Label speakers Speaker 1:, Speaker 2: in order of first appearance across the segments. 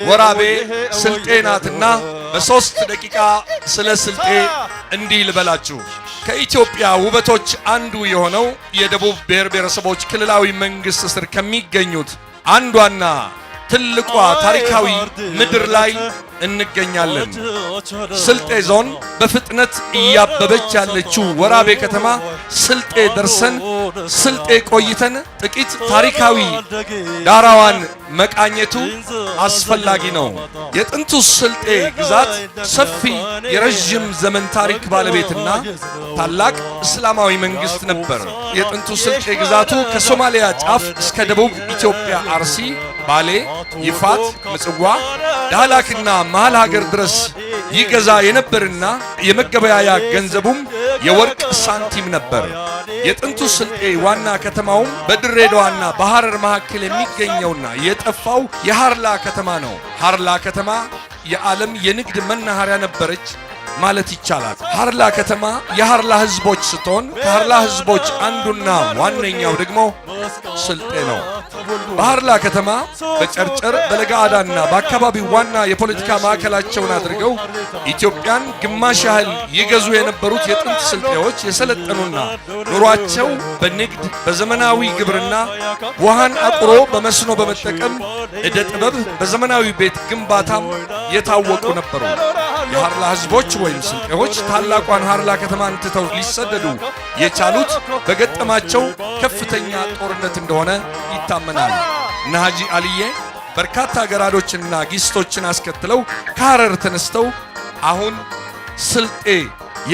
Speaker 1: ወራቤ ስልጤ ናትና በ3 ደቂቃ ስለ ስልጤ እንዲህ ልበላችሁ። ከኢትዮጵያ ውበቶች አንዱ የሆነው የደቡብ ብሔር ብሔረሰቦች ክልላዊ መንግስት ስር ከሚገኙት አንዷና ትልቋ ታሪካዊ ምድር ላይ እንገኛለን። ስልጤ ዞን በፍጥነት እያበበች ያለችው ወራቤ ከተማ ስልጤ ደርሰን ስልጤ ቆይተን ጥቂት ታሪካዊ ዳራዋን መቃኘቱ አስፈላጊ ነው። የጥንቱ ስልጤ ግዛት ሰፊ የረዥም ዘመን ታሪክ ባለቤትና ታላቅ እስላማዊ መንግስት ነበር። የጥንቱ ስልጤ ግዛቱ ከሶማሊያ ጫፍ እስከ ደቡብ ኢትዮጵያ አርሲ፣ ባሌ፣ ይፋት፣ ምጽዋ፣ ዳህላክና መሃል ሀገር ድረስ ይገዛ የነበርና የመገበያያ ገንዘቡም የወርቅ ሳንቲም ነበር። የጥንቱ ስልጤ ዋና ከተማውም በድሬዳዋና በሐረር መካከል የሚገኘውና የጠፋው የሃርላ ከተማ ነው። ሃርላ ከተማ የዓለም የንግድ መናኸሪያ ነበረች ማለት ይቻላል። ሃርላ ከተማ የሃርላ ህዝቦች ስትሆን ከሃርላ ህዝቦች አንዱና ዋነኛው ደግሞ ስልጤ ነው። በሃርላ ከተማ በጨርጨር፣ በለጋአዳና በአካባቢው ዋና የፖለቲካ ማዕከላቸውን አድርገው ኢትዮጵያን ግማሽ ያህል ይገዙ የነበሩት የጥንት ስልጤዎች የሰለጠኑና ኑሯቸው በንግድ፣ በዘመናዊ ግብርና፣ ውሃን አቁሮ በመስኖ በመጠቀም፣ ዕደ ጥበብ፣ በዘመናዊ ቤት ግንባታም የታወቁ ነበሩ። የሃርላ ህዝቦች ወይም ስልጤዎች ታላቋን ሃርላ ከተማን ትተው ሊሰደዱ የቻሉት በገጠማቸው ከፍተኛ ጦርነት እንደሆነ ይታመናል። እነ ሐጂ አልዬ በርካታ ገራዶችንና ጊስቶችን አስከትለው ከሐረር ተነስተው አሁን ስልጤ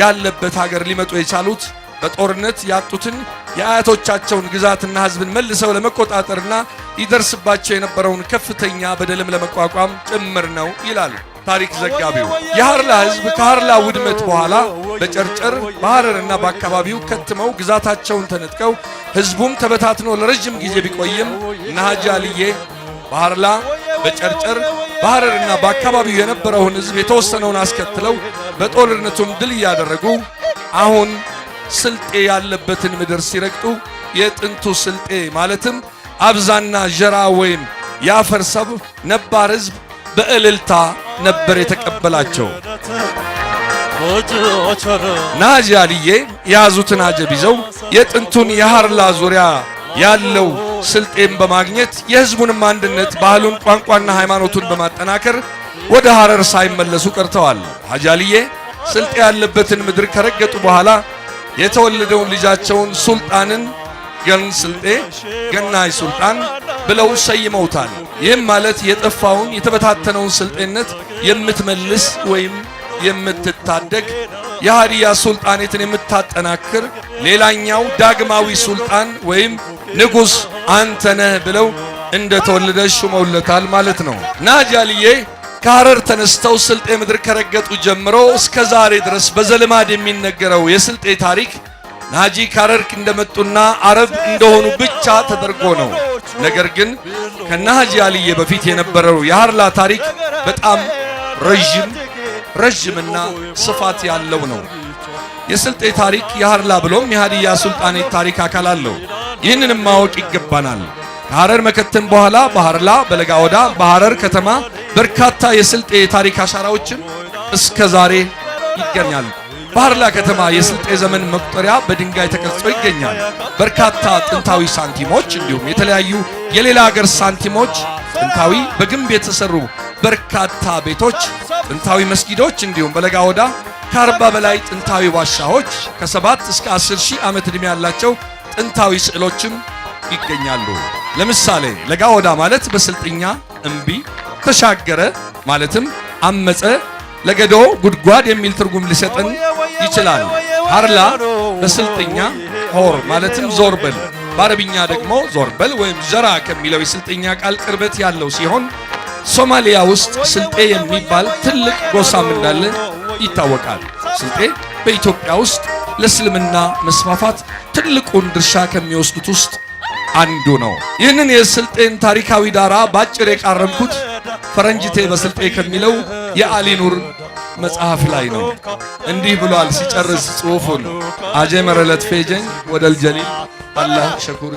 Speaker 1: ያለበት ሀገር ሊመጡ የቻሉት በጦርነት ያጡትን የአያቶቻቸውን ግዛትና ህዝብን መልሰው ለመቆጣጠርና ይደርስባቸው የነበረውን ከፍተኛ በደልም ለመቋቋም ጭምር ነው ይላል ታሪክ ዘጋቢው። የሃርላ ህዝብ ከሃርላ ውድመት በኋላ በጨርጨር፣ በሐረርና በአካባቢው ከትመው ግዛታቸውን ተነጥቀው ህዝቡም ተበታትኖ ለረጅም ጊዜ ቢቆይም እነ ሐጂ አልዬ በሃርላ፣ በጨርጨር፣ በሐረርና በአካባቢው የነበረውን ህዝብ የተወሰነውን አስከትለው በጦርነቱም ድል እያደረጉ አሁን ስልጤ ያለበትን ምድር ሲረግጡ የጥንቱ ስልጤ ማለትም አብዛና ዠራ ወይም የአፈር ሰብ ነባር ህዝብ በእልልታ ነበር የተቀበላቸው። ናጂ አልዬ የያዙትን አጀብ ይዘው የጥንቱን የሃርላ ዙሪያ ያለው ስልጤን በማግኘት የህዝቡንም አንድነት፣ ባህሉን፣ ቋንቋና ሃይማኖቱን በማጠናከር ወደ ሐረር ሳይመለሱ ቀርተዋል። ሐጂ አልዬ ስልጤ ያለበትን ምድር ከረገጡ በኋላ የተወለደውን ልጃቸውን ሱልጣንን ገን ስልጤ ገናይ ሱልጣን ብለው ሰይመውታል። ይህም ማለት የጠፋውን የተበታተነውን ስልጤነት የምትመልስ ወይም የምትታደግ፣ የሃዲያ ሱልጣኔትን የምታጠናክር ሌላኛው ዳግማዊ ሱልጣን ወይም ንጉሥ አንተ ነህ ብለው እንደተወለደ ሹመውለታል ማለት ነው። ናጂ አልዬ ከሐረር ተነስተው ስልጤ ምድር ከረገጡ ጀምሮ እስከ ዛሬ ድረስ በዘልማድ የሚነገረው የስልጤ ታሪክ ናጂ ከሐረር እንደመጡና አረብ እንደሆኑ ብቻ ተደርጎ ነው። ነገር ግን ከነሐጂ አልዬ በፊት የነበረው የሃርላ ታሪክ በጣም ረዥም ረዥምና ስፋት ያለው ነው። የስልጤ ታሪክ የሃርላ ብሎም የሃዲያ ሱልጣኔት ታሪክ አካል አለው። ይህንንም ማወቅ ይገባናል። ከሐረር መከተም በኋላ በሃርላ፣ በለጋወዳ፣ በሐረር ከተማ በርካታ የስልጤ የታሪክ አሻራዎችም እስከ ዛሬ ይገኛሉ። በሃርላ ከተማ የስልጤ ዘመን መቁጠሪያ በድንጋይ ተቀርጾ ይገኛል። በርካታ ጥንታዊ ሳንቲሞች እንዲሁም የተለያዩ የሌላ ሀገር ሳንቲሞች፣ ጥንታዊ በግንብ የተሰሩ በርካታ ቤቶች፣ ጥንታዊ መስጊዶች እንዲሁም በለጋወዳ ከ40 በላይ ጥንታዊ ዋሻዎች፣ ከ7 እስከ 10 ሺህ ዓመት ዕድሜ ያላቸው ጥንታዊ ስዕሎችም ይገኛሉ። ለምሳሌ ለጋወዳ ማለት በስልጥኛ እምቢ፣ ተሻገረ ማለትም አመፀ፣ ለገዶ ጉድጓድ የሚል ትርጉም ሊሰጠን ይችላል። ሃርላ በስልጥኛ ሆር ማለትም ዞርበል፣ በአረብኛ ደግሞ ዞርበል ወይም ዘራ ከሚለው የስልጥኛ ቃል ቅርበት ያለው ሲሆን ሶማሊያ ውስጥ ስልጤ የሚባል ትልቅ ጎሳም እንዳለ ይታወቃል። ስልጤ በኢትዮጵያ ውስጥ ለእስልምና መስፋፋት ትልቁን ድርሻ ከሚወስዱት ውስጥ አንዱ ነው። ይህንን የስልጤን ታሪካዊ ዳራ ባጭር የቃረምኩት ፈረንጅቴ በስልጤ ከሚለው የአሊ ኑር መጽሐፍ ላይ ነው። እንዲህ ብሏል ሲጨርስ ጽሑፉን፦ አጄ መረለት ፌጀኝ ወደል ጀሊል አላህ ሸኩር።